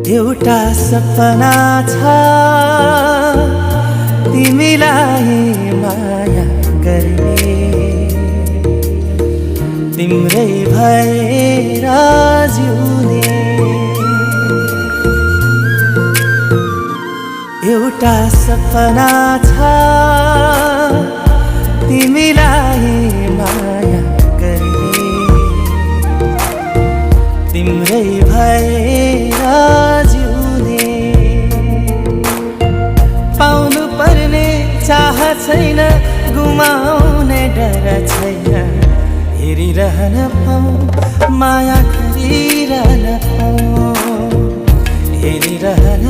एउटा सपना छ तिमीलाई माया गर्ने, तिम्रै भएर जिउने। एउटा सपना छ तिमीलाई माया गर्ने, तिम्रै भएर जिउने। पाउनु पर्ने चाह छैन, गुमाउने डर छैन, हेरिरहन पाऊँ माया गरिरहन पाऊँ, हेरिरहन